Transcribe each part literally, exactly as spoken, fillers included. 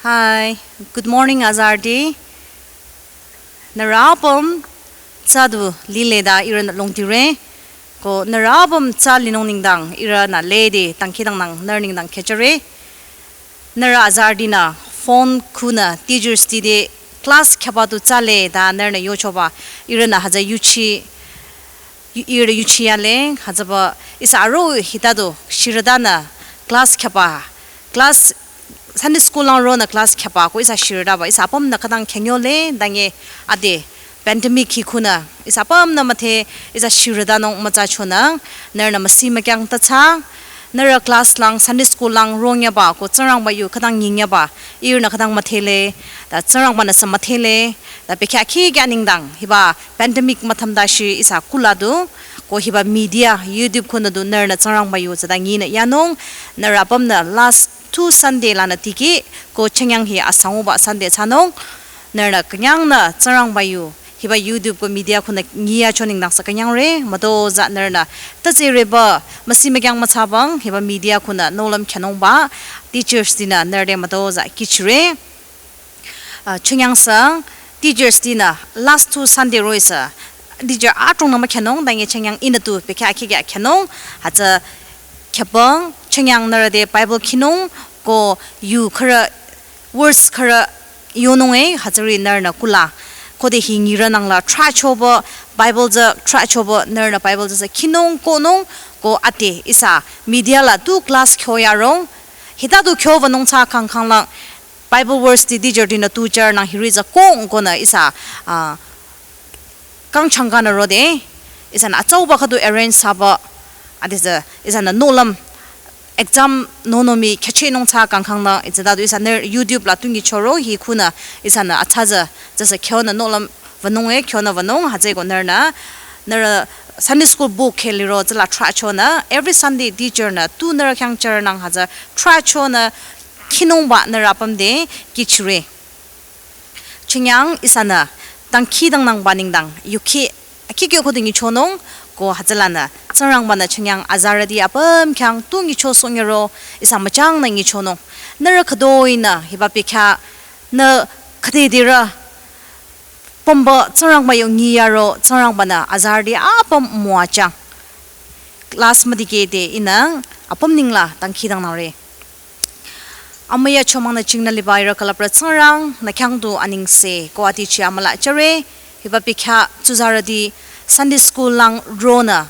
Hi, good morning, azarüti. Nührü apüm tsü du lile ta ihrünü longtire. Ko nührü apüm tsü linung nengdang ihrünü lede dangkhidangnang nührü nengdang khehchore. Nührü azarütinü phone khunü teachers ti de class khyaba tu tsüle ta nührünü yochoba ihrünü hütsü yuchi yu-, ihrü yuchiyale, hütsüba ihsa aro hita du shirütanü class khyaba, class Sunday school lang ronü class khyaba ko ihsa shirütaba ihsa apümnü khütang khenyole, dange ade pandemic hi khunü ihsa apümnü müdhe ihsa shirütanung mütsachonü, nührünü müsi mükyang ta tsü, nührü class lang Sunday school lang ronyaba ko Tsingrangba yu khütang nyinyaba, ihrünü khütang müdhele, ta Tsingrangbanü sü müdhele, ta bekhyah khikya nengdang hiba pandemic müthümdashi ihsa kula du, ko hiba media, YouTube khunü du nührünü Tsingrangba yu tsüta nyinü yanung, nührü apümnü last two Sunday lanü tikeh, ko chünyang hi asanguba Sunday thsanung, nührünü künyangnü Tsingrangba yu, hiba YouTube ko media khunü nyiyacho nengdang sü künyangre, mütozah nührünü, tase reba, müsi mükyang mütsabang, hiba media khunü nohlüm khyünungba, teachers tinü nührü te mütozah kihchire. Ah, chünyang sü teachers tinü last two Sunday roh-i sü teacher adrongnü mükhyünung, dange chünyang ihnü tu bekhyah khikya khyünung, hütsü khyübang, chünyang nührü te Bible khinung, ko yu khürü, words khürü yonung e, hütsüri nührünü kula. Khode hi nyirü nangla trahchoba, Bible tsü trahchoba, nührünü Bible tsü sü khinung, konung, ko ate ihsa media la tu class khyoyarong, hita du khyobanung tsü khangkhang lang, Bible verse ti teacher tinü tu char nang hiri tsü kong konü ihsa, ah, kang changkanü rode, ihsanü atsauba khüdu arrange thsaba, ade tsü ihsanü nohlüm exam nonomi khyüchehnung tsü kangkhangnü, itsü ta du ihsanü YouTube la tu nyichoro hi khunü ihsanü atsa tsü, tsüsü khyonü nohlüm wünung e, khyonü wünung, hütsüeko nührünü, nührü Sunday school book khe liro tsüla trahchonü, every Sunday teacher nü tu nührü khyang char nang hütsü trahchonü, khinungba nührü apüm te kihchire. Chünyang ihsanü dangkhidangnangba nengdang yuki, akikyo khode nyichonung, ko hütsülanü Tsingrangbanü chünyang azarüti apüm khyang tu nyichosohnyüro ihsa müchangnü nyichonung. Nührü khütoinü hiba bekhyah nü khüdedirü pümba Tsingrangba yu nyiyaro Tsingrangbanü azarüti apüm müwajüng. Class müdikeh te ihnü apüm nengla dangkhidangnangre. Amüi achomangnü jingnü liba ihrü külüprü Tsingrang, nü khyang du anengse ko atichi amüla chare, hiba bekhyah tsuzarüti Sunday school lang ronü,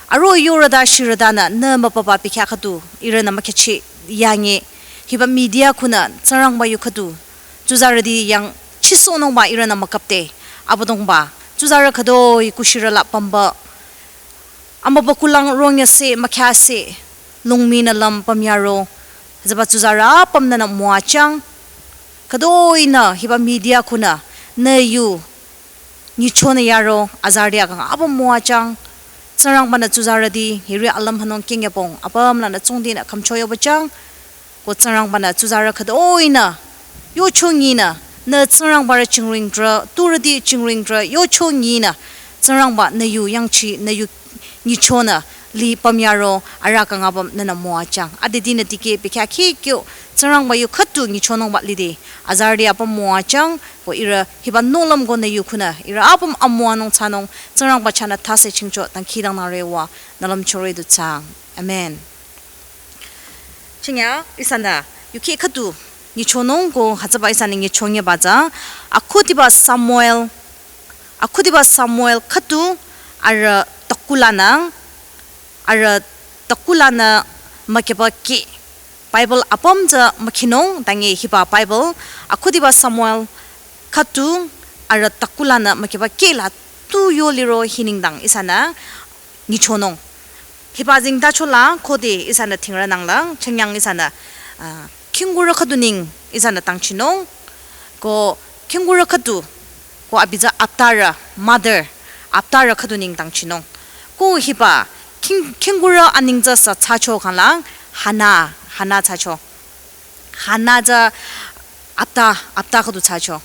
aro yorüta shirütanü nü mübüba bekhyah khüdu ihrünü mükhyücheh yange, hiba media khunü Tsingrangba yu khüdu tsuzarüti yang chisohnungba ihrünü mükapte, Abüdongba, tsuzarü khütoi kushirü la pümba amübükuh lang ronyüse mükhyase lungminü lüm pümyaro, hütsüba tsuzarü apüm nünü müwajüng. Khütoinü hiba media khunü nü yu nyichonü yaro azarüti akang apüm müwajüng. Tsingrangbanü tsuzarüti hiri alüm hanung khingyapong apüm lanü tsungdinü khümcho yobajüng. Ko Tsingrangbanü tsuzarü khütoinü yocho nyinü, nü Tsingrangbarü chingringtrü, turüti chingringtrü yocho nyinü, Tsingrangba nü yu yangchi, nü yu nyichonü li pümyaro, arüh kang apüm nünü müwajüng. Adedinü tikeh bekhyah khikyo Tsingrangba yu khüdu nyichonungba lide, azarüti apüm müwajüng, ko ihrü hiba nohlüm ko nü yu khunü ihrü apüm amüwanung thsanung, Tsingrangba chahnü thase chingcho dangkhidangnangre wa, nü lümchore du thsaang. Amen. Chünyang ihsanü yuki khüdu nyichonung ko hütsüba ihsanü nyichonyüba tsü, Akhudiba Samuel, Akhudiba Samuel khüdu arüh takulanü, arüh takulanü mükiba kih. Bible apüm tsü mükhinung, dange hiba Bible, Akhudiba Samuel khüdu arüh takulanü mükiba kih la tu yo liro hi nengdang ihsanü nyichonung. Hiba zingtachola khode ihsanü thingrü nangla, chünyang ihsanü, ah, khingkurü khüdu neng ihsanü tangchinung. Ko khingkurü khüdu, ko abi tsü aptarü, mother, aptarü khüdu neng tangchinung. Ko hiba khing-, khingkurü aneng tsü sü thsacho khanglang, Hana, Hana thsacho. Hana tsü apta, apta khüdu thsacho.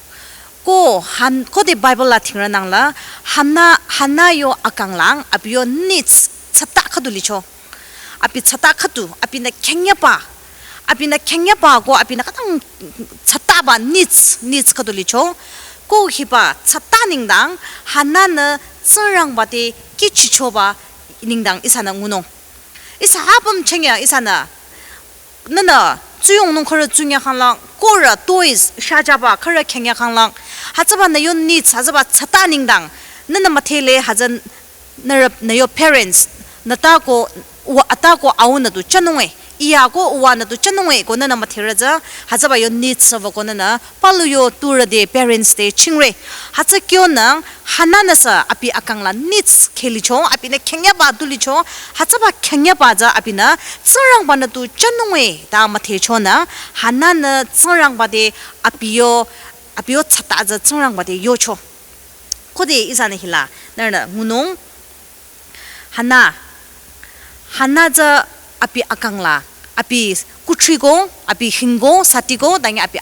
Ko Han-, khode Bible la thingrü nangla, Hana, Hana yo akanglang, abi yo needs, tsata khüdu licho. Abi tsata khüdu, abinü khingyaba, abinü khengyaba ko abinü khütang tsataba needs, needs khüdu licho. Ko hiba tsata nengdang Hannah-nü Tsingrangba te kihchichoba nengdang ihsanü ngunung. Ihsa apüm chengya ihsanü nünü tsuyongnung khürü tsunya khanglang, korü toys shajaba khürü khengya khanglang, hütsüba nü yo needs, hütsüba tsata nengdang nünü müdhele, hütsü nührü nü yo parents, nü ta ko, uwa, ata ko aunü du jünung-e, iya ko uwanü du jünung-e ko nünü müdherü tsü, hütsüba yo needs sü wüko nünü palu yo turü te parents te chingre. Hütsü kyonü Hannah-nü sü abi akang la needs khelicho, abinü khengyaba du licho, hütsüba khengyaba tsü abinü Tsingrangba-nü du jünung-e ta müdhechonü, Hannah-nü Tsingrangba te abi yo, abi yo tsata tsü Tsingrangba te yocho. Khode ihsanü hila nührünü ngunung, Hannah, Hannah tsü abi akang la, abi kuthri ko, abi hing ko, sati ko, tangi abi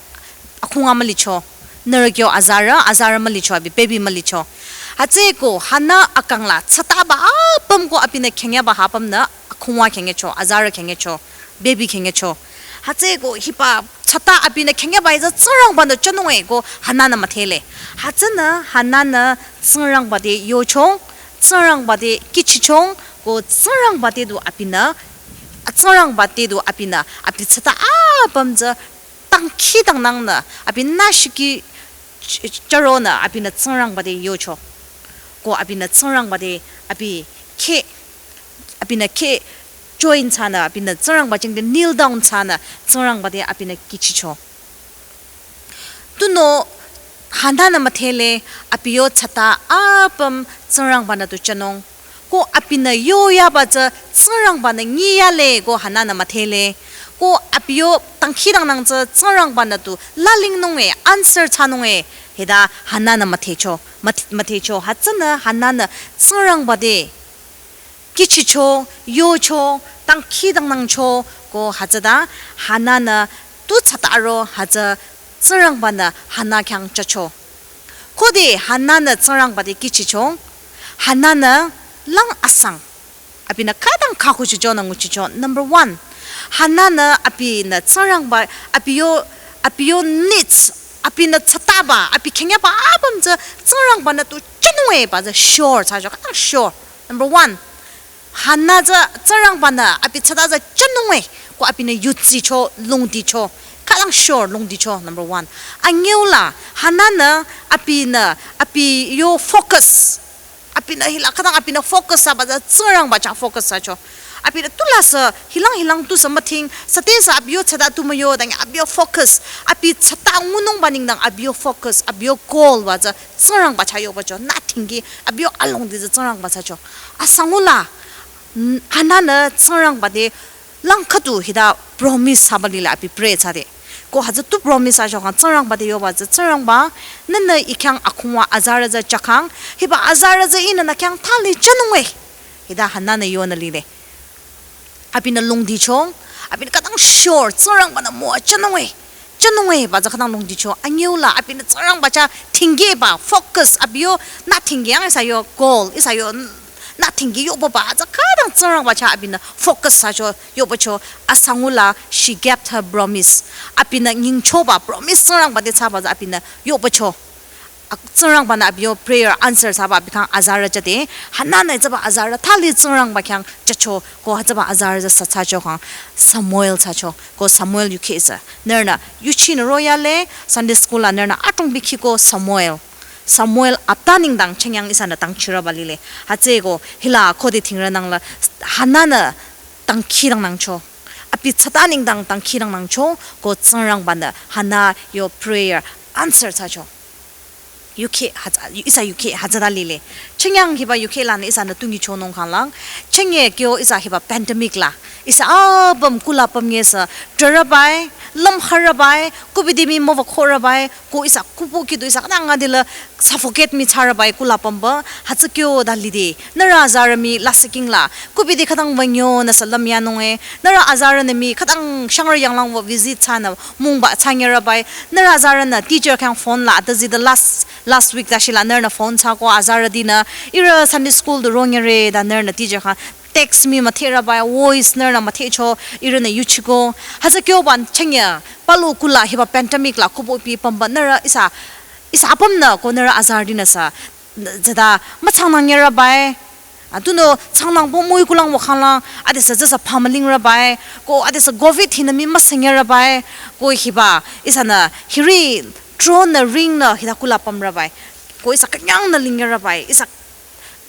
akhunga mülicho. Nührü kyo azarü, azarü mülicho, abi baby mülicho. Hütsüeko Hannah akang la tsataba apüm ko abinü khengyaba apümnü akhunga khengyecho, azarü khengyecho, baby khengyecho. Hütsüeko hiba tsata abinü khengyaba hi tsü Tsingrangba-nü jünung-e ko Hannah-nü müdhele. Hütsünü Hannah-nü Tsingrangba te yocho, Tsingrangba te kihchicho, ko Tsingrangba te du abinü, Tsingrangba te du abinü, abi tsata apüm tsü dangkhidangnangnü, abinü shiki ch-, ch-, chüronü, abinü Tsingrangba te yocho. Ko abinü Tsingrangba te, abi kheh, abinü kheh join thsanü, abinü Tsingrangba jingte kneel down thsanü, Tsingrangba te abinü kihchicho. Tunüo Hannah-nü müdhele, abi yo tsata apüm Tsingrangba-nü du jünung. Ko abinü yoyaba tsü Tsingrangba-nü nyiyale ko Hannah-nü müdhele. Ko abi yo dangkhidangnang tsü Tsingrangba-nü du lalingnung-e, answer thsanung-e, hita Hannah-nü müdhecho, müdh-, müdhecho. Hütsünü Hannah-nü Tsingrangba te kihchicho, yocho, dangkhidangnangcho, ko hütsüta Hannah-nü tu tsataro hütsü Tsingrangba-nü Hannah khyang jücho. Khode Hannah-nü Tsingrangba te kihchicho, Hannah-nü lang asang abinü khütang khakuchichonü nguchicho. Number one, Hannah-nü abinü Tsingrangba, abi yo, abi yo needs, abinü tsataba, abi khengyaba apüm tsü Tsingrangba-nü du jünung-e ba tsü sure thsacho, khütang sure. Number one, Hannah tsü Tsingrangba-nü abi tsata tsü jünung-e ko abinü yutsicho, lungdicho. Khütang sure lungdicho, number one. Anyüu la, Hannah-nü abinü, abi yo focus, abinü hila khütang abinü focus thsaba tsü Tsingrangba chah focus thsacho. Abinü tulasü hilang hilang tusü müdhing, sütesü abi yo tsata tu müyo, tangi abi yo focus, abi tsata ngunungba nengdang abi yo focus, abi yo goal ba tsü Tsingrangba chah yobacho, nothing ki, abi yo alongdi tsü Tsingrangba thsacho. Asangula, n-, Hannah-nü Tsingrangba te lang khüdu hita promise thsaba lile abi pray thsade. Ko hütsü tu promise thsacho khang Tsingrangba te yoba tsü, Tsingrangba, nühnü I khyang akhunga azarü tsü jükhang, hiba azarü tsü ihnü nü khyang thali jünung-e. Hita Hannah-nü yonü lile. Abinü lungdicho, abinü khütang sure, Tsingrangba-nü müwa jünung-e, jünung-e ba tsü khütang lungdicho. Anyüu la, abinü Tsingrangba chah thingkeba, focus, abi yo nothing ki, yang ihsa yo goal, ihsa yo n-, nothing ki yoba ba tsü khütang Tsingrangba chah abinü focus thsacho, yobacho. Asangula, she kept her promise. Abinü nyingchoba, promise Tsingrangba te thsaba tsü abinü yobacho. Ak-, Tsingrangba-nü abi yo prayer answer thsaba abi khyang azarü jüde, Hannah-nü hütsüba azarü thali Tsingrangba khyang jücho, ko hütsüba azarü tsü sü thsacho khang Samuel thsacho, ko Samuel yukheh tsü. Nührünü yuchinü royale, Sunday school la nührünü adrong bikhiko Samuel. Samuel apta nengdang chengyang ihsanü dangchirüba lile. Hütsüeko hila khode thingrünangla Hannah-nü dangkhidangnangcho. Abi tsata nengdang dangkhidangnangcho, ko Tsingrangba-nü Hannah yo prayer answer thsacho. Yukheh hütsü, ihsa yukheh hütsüta lile. Chengyang hiba yukheh lanü ihsanü tungichonung khanglang. Chengye kyo ihsa hiba pandemic la. Ihsa apüm kula apüm ngesü drarübai, lümkharübai, covid mii müwükhorübai, ko ihsa kupo kidu ihsa khütang adila suffocate mii thsarübai kula apümba. Hütsü kyo ta lide. Nührü azarü mii lasih king la. Covid khütang wüngyonü sü lümyanung-e. Nührü azarünü mii khütang shangrü yanglang wü visit thsanü mungba thsanyerübai. Nührü azarünü teacher khyang phone la, ata zide last, last week ta shila nührünü phone thsako azarütinü, ihrü Sunday school du ronyere ta nührünü teacher khyang, Text mi müthe rübai, voice nührünü müthecho, ihrünü yuchiko. Hütsü kyoba chengya, palu kula hiba pandemic la kubo pi pamba nührü ihsa, ihsa apümnü ko nührü azarütinü sü, zada mütsangnang ya rübai. A, tunüo tsangnangbo müi kulang wükhanglang, adesü zasa pamaling rübai, ko adesü covid hinü mi müseng ya rübai, ko hiba, ihsanü hiri drone nü ring nü hita kula pam rübai. Ko ihsa künyangnü ling ya rübai, ihsa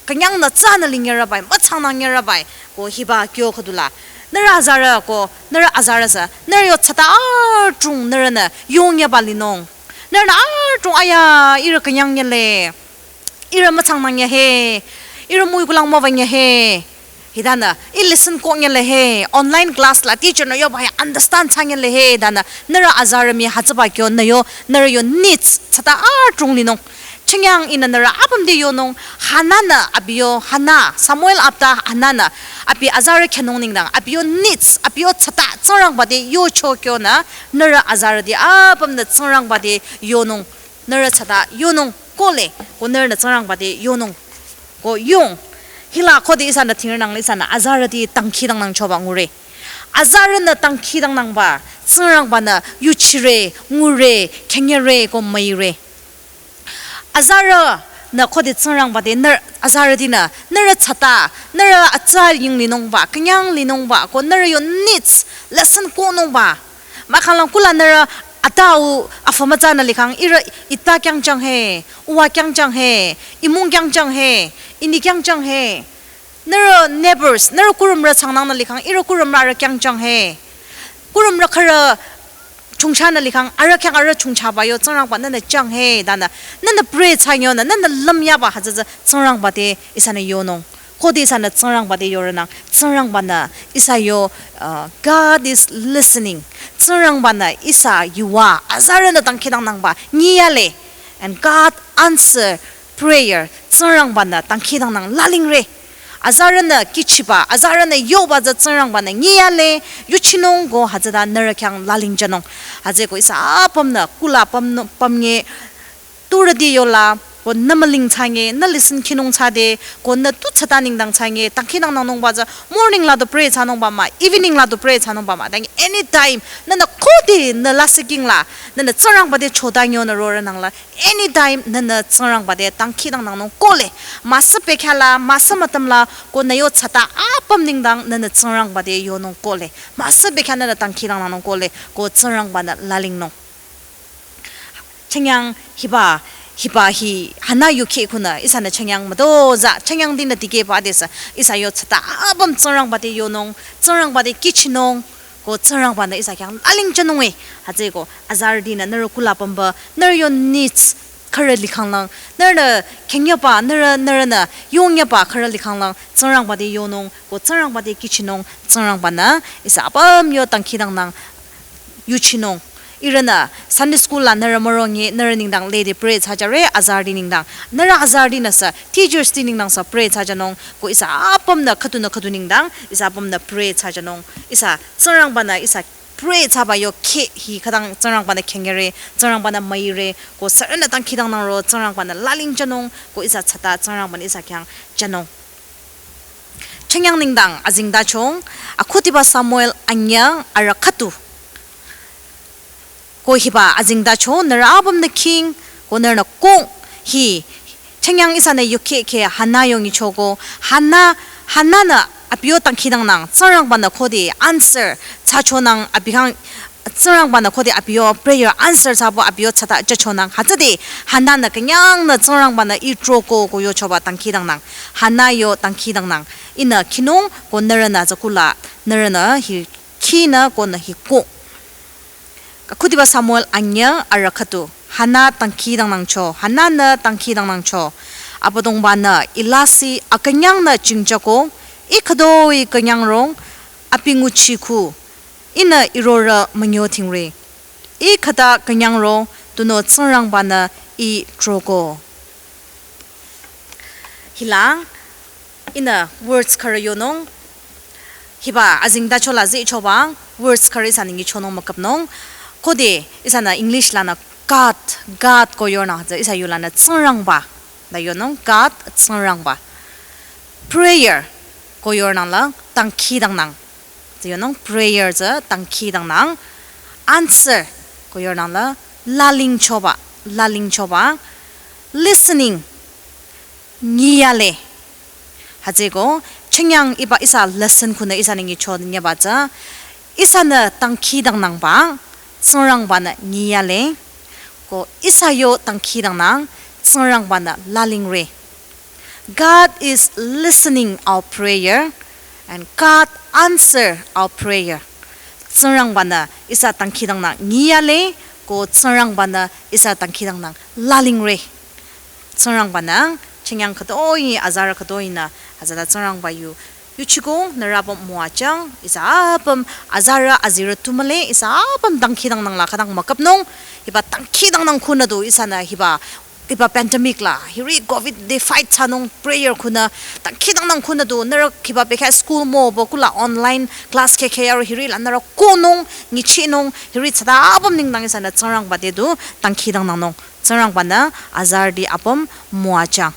künyangnü tsanü ling ya rübai, mütsangnang ya rübai, ko hiba kyo khüdula. Nührü azarü ko, nührü azarü sü, nührü yo tsata adrong nührünü yong yaba linung. Nührünü adrong aya, ihrü künyang ya le, ihrü mütsangnang ya he, ihrü müi kulang müwang ya he. Hitanü, ih lesson ko ya le he, online class la teacher nü yoba he understand thsang ya le he, tanü, nührü azarü mi hütsüba kyo nü yo, nührü yo needs, tsata adrong linung. Chengyang ihnü nührü apüm te yonung, Hannah nü abi yo, Hannah, Samuel apta Hannah nü, abi azarü khyünung nengdang, abi yo needs, abi yo tsata, Tsingrangba te yocho kyonü, nührü azarüti apümnü Tsingrangba te yonung, nührü tsata yonung, ko le, ko nührünü Tsingrangba te yonung, ko yong. Hila khode ihsanü thingrünang le ihsanü azarüti dangkhidangnangchoba ngure. Azarünü dangkhidangnangba, Tsingrangbanü yuchire, ngure, khengyere, ko müire. Azarünü khode Tsingrangba te nührü, azarütinü, nührü tsata, nührü atsa ying linungba, künyang linungba, ko nührü yo needs, lesson ko nungba. Mahkhanglang kula nührü atau afü mütsanü likhang, ihrü ita kyangjang he, uwa kyangjang he, imung kyangjang he, ini kyangjang he. Nührü neighbors, nührü kurümrü tsangnangnü likhang, ihrü kurümrü arüh kyangjang he. Kurümrü khürü chongchanü likhang, arüh khyang arüh chongchaba yo, Tsingrangba nünü jang he, tanü, nünü pray thsangyonü, nünü lümyaba hütsütsü Tsingrangba te ihsanü yonung. Khode ihsanü Tsingrangba te yorünang, Tsingrangbanü ihsa yo, uh, God is listening. Tsingrangbanü ihsa yuva, azarünü dangkhidangnangba, nyiya le. And God answer prayer, Tsingrangbanü dangkhidangnang lalingre. Azarünü kihchiba, azarünü yoba tsü Tsingrangbanü nyiya le, yuchinung ko hütsüta nührü khyang lalingjünung. Hütsüeko ihsa apümnü, kula püm, pümnge, turüti yola, ko nü müling thsange, nü lesson khinung thsade, ko nü tu thsata nengdang thsange, dangkhidangnangnungba tsü, morning la du pray thsanungba mah, evening la du pray thsanungba mah, dang anytime, nünü khode nü lasih king la, nünü Tsingrangba te chotangyonü rorünang la, anytime nünü Tsingrangba te dangkhidangnangnung ko le. Müsü bekhyah la, müsü mütam la, ko nü yo thsata apüm nengdang nünü Tsingrangba te yonung ko le. Müsü bekhyah nünü dangkhidangnangnung ko le, ko Tsingrangbanü lalingnung. Chengyang hiba, hiba hi Hannah yukheh khunü, ihsanü chengyang mütozah, chengyangtinü dikehba adesü, ihsa yo thsata apüm Tsingrangba te yonung, Tsingrangba te kihchinung, ko Tsingrangbanü ihsa khyang lalingjünung e. Hütsüeko azarütinü nührü kula pümba, nührü yo needs khürü likhanglang, nührünü khengyaba, nührü, nührünü yongyaba khürü likhanglang, Tsingrangba te yonung, ko Tsingrangba te kihchinung, Tsingrangbanü ihsa apüm yo dangkhidangnang yuchinung. Ihrünü Sunday school la nührü mürongi, nührü nengdang lede pray thsajüre, azarüti nengdang. Nührü azarütinü sü, teachers ti nengdang sü pray thsajünung, ko ihsa apümnü khüdunü khüdu nengdang, ihsa apümnü pray thsajünung, ihsa Tsingrangbanü ihsa pray thsaba yukheh hi khütang Tsingrangbanü khengyere, Tsingrangbanü müire, ko sürünü dangkhidangnangro, Tsingrangbanü lalingjünung, ko ihsa thsata Tsingrangbanü ihsa khyang jünung. Chengyang nengdang azengtacho, akhudiba Samuel anyüh arüh khüdu. Ko hiba azengtacho nührü apümnü khing, ko nührünü kong hi. Chengyang ihsanü yukheh kheh Hannah yo nyichoko, Hannah, Hannah-nü abi yo dangkhidangnang, Tsingrangbanü khode answer thsachonang abi khyang, Tsingrangbanü khode abi yo prayer answer thsabo abi yo thsata jüchonang. Hütsüde Hannah-nü künyangnü Tsingrangbanü ih troko ko yochoba dangkhidangnang. Hannah yo dangkhidangnang. Ihnü khinung ko nührünü tsü kula, nührünü hi khinü ko nü hi ko. Akhudiba Samuel anyüh arüh khüdu. Hannah dangkhidangnangcho, Hannah-nü dangkhidangnangcho. Abüdongbanü Eli sü akünyangnü jingjüko, ih khütoi künyangrong, abi nguchikhu, ihnü irorüh münyo dhingre. Ih khüta künyangrong, tunüo Tsingrangbanü ih troko. Hilang, ihnü words khürü yonung, hiba azengtacho la zehchoba, words khürü ihsanü nyichonung müküpnung. Khode ihsanü English lanü God, God ko yonü, tsü ihsa yulanü Tsingrangba la yonung, God, Tsingrangba. Prayer. Ko yornang la dangkhidangnang. Tsü yonung prayer tsü dangkhidangnang. Answer ko yornang la lalingchoba, lalingchoba. Listening, ngiyale. Hütsüeko, chünye hiba ihsa lesson khunü ihsanü nyicho nyeba tsü, ihsanü dangkhidangnangba, Tsingrangbanü ngiyale. Ko ihsa yo dangkhidangnang, Tsingrangbanü lalingre. God is listening our prayer and God answer our prayer. Tsingrangbanü ihsa dangkhidangnang ngiyale, ko Tsingrangbanü ihsa dangkhidangnang lalingre. Tsingrangbanü chünye khütoi, azarü khütoinü, hütsüta Tsingrangba yu yuchiko nührü apüm müwajüng, ihsa apüm azarü azirü tu mühle, ihsa apüm dangkhidangnang la khütang müküpnung, hiba dangkhidangnang khunü du ihsanü hiba, hiba pandemic la, hiri covid de fight thsanung prayer khunü, dangkhidangnang khunü du, nührü hiba bekhyah school mübü kula online class khe khe yaro hiri la nührü konung, nguchinung, hiri thsata apüm nengdang ihsanü Tsingrangba te du, dangkhidangnangnung, Tsingrangbanü azarüti apüm müwajüng.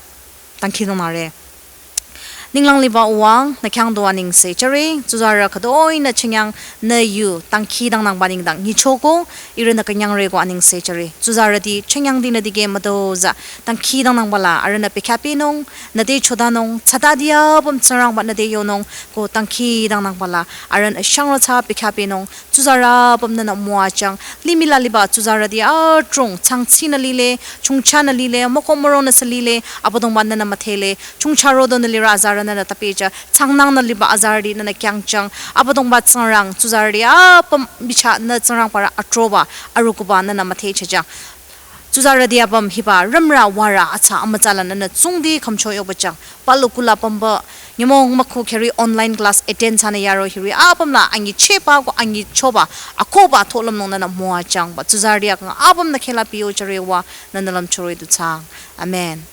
Dangkhidangnangre. Ninglang liba Uwang, nü khyang dua nengse jüre, tsuzarü khütoinü chünye nü yu dangkhidangnangba nengdang nyichoko, ihrünü künyangre ko anengse jüre. Tsuzarüti chünye dinü dikeh mütozah, dangkhidangnangba la, arühnü bekhyah pehnung, nü te chodanung, thsatati apüm Tsingrangba nü te yonung, ko dangkhidangnangba la, arühnü shangrü thsa bekhyah pehnung, tsuzarü apüm nünü müwajüng, limih la liba tsuzarüti adrong, changchinü lile, chongchanü lile, müko müronü sü lile, Abüdongba nünü müdhele, chongcha rotonü lirü azarü nünü tapehjüng, changnangnü liba azarüti nünü kyangjüng, Abüdongba Tsingrang, tsuzarüti apüm bichah nü Tsingrangba rü atroba, arükuba nünü müdhechehjüng. Tsuzarüti apüm hiba rümrü warü atsa amütsa la nünü tsungdi khümcho yobajüng. Palu kula pümba, nyümong mükhu kheri online class attend thsanü yaro hiri apüm la anyichehba ko anyichoba, akohba tholümnung nünü müwajüngba. Tsuzarüti akang apüm nü khehla piyo jüre wa nünü lümchoro du thsaang. Amen.